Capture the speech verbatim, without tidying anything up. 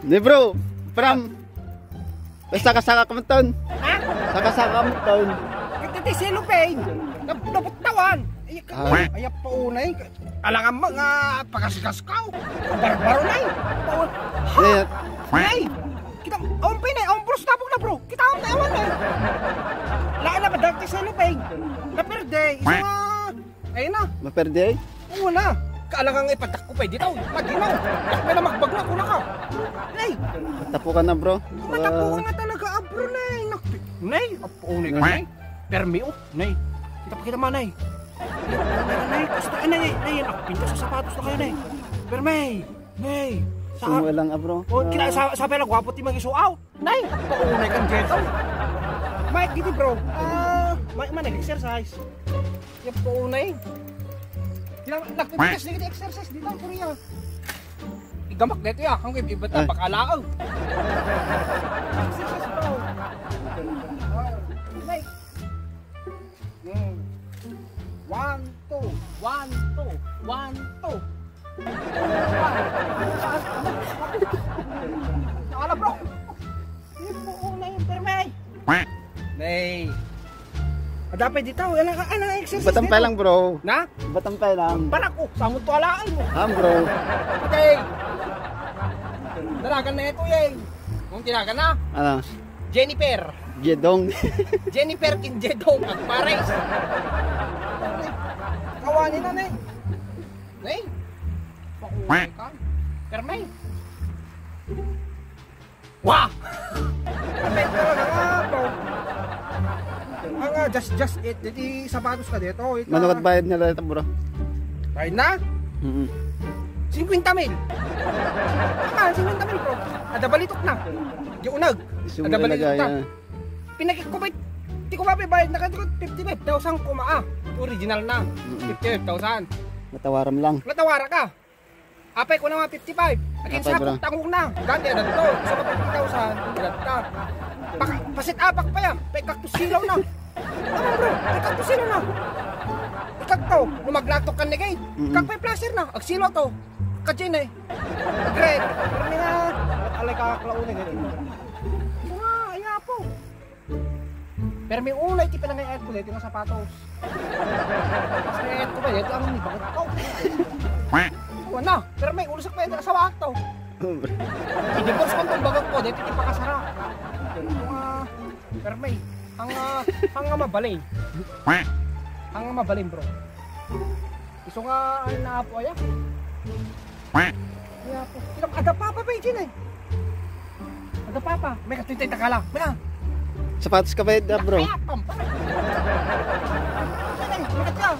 Ni bro, from saka-saka ka man ton. Ha? Saka-saka ka man ton. Iti cellophane. Nab-, nabuttawan. Ay, Ah. Ay, paunay. Alangan mo nga pagasikas ka. Barbaro na eh. Paun-, ha? Yeah. Ay, kita, awan pa yun eh. Awan pulos tabok na, bro. Kita ang taiwan eh. Laan na ba dati cellophane? Naperde. Isa nga Ayun na. Maperde? Oo na. Kaalangan nga ipadak ko pa dito. Paginaw. Yak na magbag na, kuna ka. Nay. Matapukan na, bro. Matapukan nga talaga, ah, bro, nay. Nak-, nay, apo, nay ka, nay. Permi, oh, nay. Kita pa kita man, nay. Nay, nay, nay, nay, nay, nay, pinta sa sapatos na kayo, nay. Permi, nay. Sa Sumuha lang, ah, bro. Oh, kina-, sa-, sabi lang, gwapo ti mag-isuaw. Nay, paunay kan Jeto. Mike, dito, bro. Ah, Mike man, exercise. Yan po, unay. Kailangan, nagpipitas na kita exercise dito, Korea. Igamak dito, ya. Ang iba ta, Ay. Pakalaang. Exercise, bro. Nay. Hmm. One, two. One, two. One, two. Ala, bro. Yung buo na yung perme. Nay. Ada pa dito. Ano, ano, exercise Batang dito? Pa lang, bro. Na? Batang pa lang. Parak, oh, samot to alaay mo. Ham, bro. Patay. Dalagan na ito, yay. Kung tinagan na. Ano? Jennifer. Jedong. Jennifer kin Jedong, agpares. Kawani na, nay. Nay. Pakuha ka. Perme. Wah! Ang, ah, just, just it. Dito sapatos ka dito. Ito. Mano kat bayad nila ito, bro? Bayad na? Mm-mm. Singkwenta mil. Ah, singkwenta mil, bro. Ada balitok na. Di unag. Ada balitok na. Pinagik ko ba, ti ko ba bayad na kadto fifty-five thousand kuma, ah. Original na. Mm-mm. Fifty-five thousand. Natawaran lang. Natawara ka. Apay ko na nga fifty-five. Akin Apay, sa bro. Tangog na. Dati, adat to. Sa mga fifty thousand, adat ka. Paka-, pasit apak pa yan. Pay kaktus silaw na. Tama, bro. Pay kaktus silaw na. Ikakto, lumaglatok kan negay. Mm-mm. Ikakpay placer na. Agsilaw to. Kajin eh. Agret. Pero nga, alay ka, klaunay, ganyan. Nga, ayapo. Pero may unay ti pinangayat ko dito nga sapatos. Mas nangayat ko ba dito ang ni bagak ko? Wala. Pero may ulisak pa yung asawa to. I-divorce ko itong bagak ko dito ti pakasara. Mga perme. Ang, ah, ang nga mabalin. Ang nga mabalin, bro. Isu nga, ay, naapo, aya. Aya po. Ilang ada papa pa yun, eh. Ada papa. May katitay takala. May na. Sapatos ka ba yun, ah, bro? Ay, pampa. Ay, may katya.